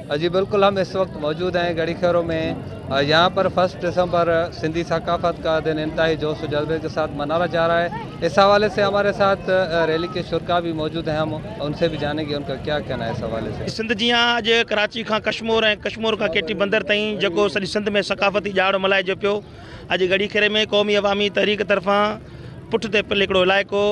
जी बिल्कुल, हम इस वक्त मौजूद हैं गढ़ी खैरो में। यहाँ पर 1 दिसंबर सिंधी सकाफत का दिन इंतहाई जोश व जज्बे के साथ मनाया जा रहा है। इस हवाले से हमारे साथ रैली के शुरका भी मौजूद हैं, हम उनसे भी जानेंगे उनका क्या कहना है इस हवाले से। सिंध जीअं अॼु कराची खां कश्मोर ऐं कश्मोर खां केटी बंदर ताईं जेको सॼी सिंध में सकाफ़ती ॾिहाड़ो मल्हाइजे पियो, अॼु गढ़ी खेरे में क़ौमी अवामी तहरीक तरफ़ां पुठिते पियल हिकिड़ो इलाइक़ो,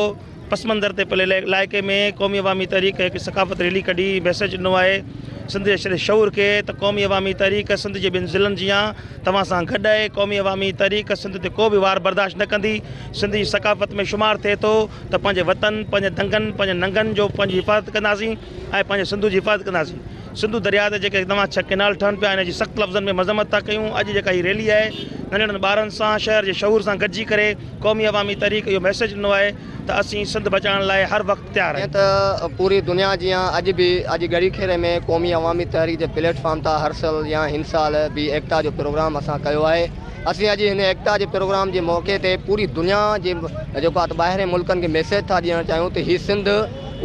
पसमंज़र ते पियल इलाइक़े में क़ौमी अवामी तहरीक हिकु सकाफ़त रैली कढी मैसेज ॾिनो आहे सिंध जे सॼे शऊर खे त क़ौमी अवामी तहरीक सिंध जे ॿिनि ज़िलनि जीअं तव्हां सां गॾु आहे। क़ौमी अवामी तहरीक सिंध ते को बि वार बर्दाश्त न कंदी। सिंध जी सकाफ़त में शुमार थिए थो त पंहिंजे वतन, पंहिंजे दंगनि, पंहिंजे नंगनि जो पंहिंजी हिफ़ाज़त कंदासीं ऐं पंहिंजे सिंधू जी हिफ़ाज़त कंदासीं। सिंधू दरिया ते जेके नवां 6 केनाल ठहनि पिया, हिन जी सख़्तु लफ़्ज़नि में मज़म्मत था कयूं। अॼु जेका हीअ रैली आहे, नंढड़नि ॿारनि सां, शहर जे शऊर सां गॾिजी करे क़ौमी अवामी तहरीक इहो मैसेज ॾिनो आहे त असीं सिंध बचाइण लाइ हर वक़्तु तयारु आहियूं। जीअं त पूरी दुनिया जीअं अॼु बि अॼु गढ़ी खेरे में क़ौमी अवामी तहरीक जे प्लेटफॉर्म तां हर साल या हिन साल बि एकता जो प्रोग्राम असां कयो आहे। असीं अॼु हिन एकता जे प्रोग्राम जे मौक़े ते पूरी दुनिया जे जेको आहे त ॿाहिरें मुल्कनि खे मैसेज था ॾियणु चाहियूं त हीअ सिंध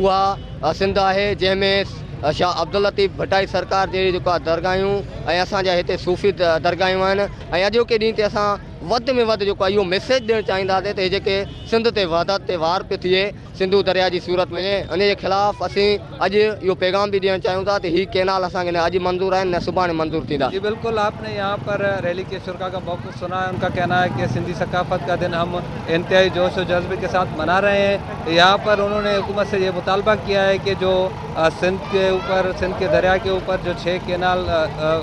उहा सिंध आहे जंहिंमें शाह अब्दुल लतीफ़ भटाई सरकार जहिड़ी जेको आहे दरगाहियूं ऐं असांजा हिते सूफ़ी दरगाहियूं आहिनि ऐं अॼोके ॾींहं ते असां वधि में वधि जेको आहे इहो मैसेज ॾियणु चाहींदासीं त हे जेके सिंध ते वहदत ते वार पियो थिए सिंधू दरिया जी सूरत में, उन जे ख़िलाफ़ असीं अॼु इहो पैगाम बि ॾियणु चाहियूं था त ही कैनाल असांखे न अॼु मंज़ूर आहिनि न सुभाणे मंज़ूर थींदा। जी बिल्कुल, आपने यहाँ पर रैली के शुरका का मौक़िफ़ सुना है। उनका कहना है कि सिंधी सकाफत का दिन हम इंतहाई जोश और जज्बे के साथ मना रहे हैं। यहाँ पर उन्होंने हुकूमत से ये मुतालबा किया है कि जो सिंध के ऊपर, सिंध के दरिया के ऊपर जो 6 केनाल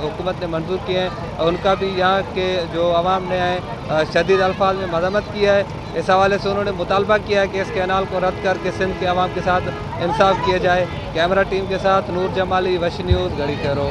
हुकूमत ने मंजूर किए हैं, उनका भी यहाँ के जो आवाम ने शदीद अल्फाज में मजम्मत की है। इस हवाले से उन्होंने मुतालबा किया है कि इस कैनाल को रद्द करके सिंध के आवाम के साथ इंसाफ किया जाए। कैमरा टीम के साथ नूर जमाली, वश न्यूज़, गढ़ी खैरो।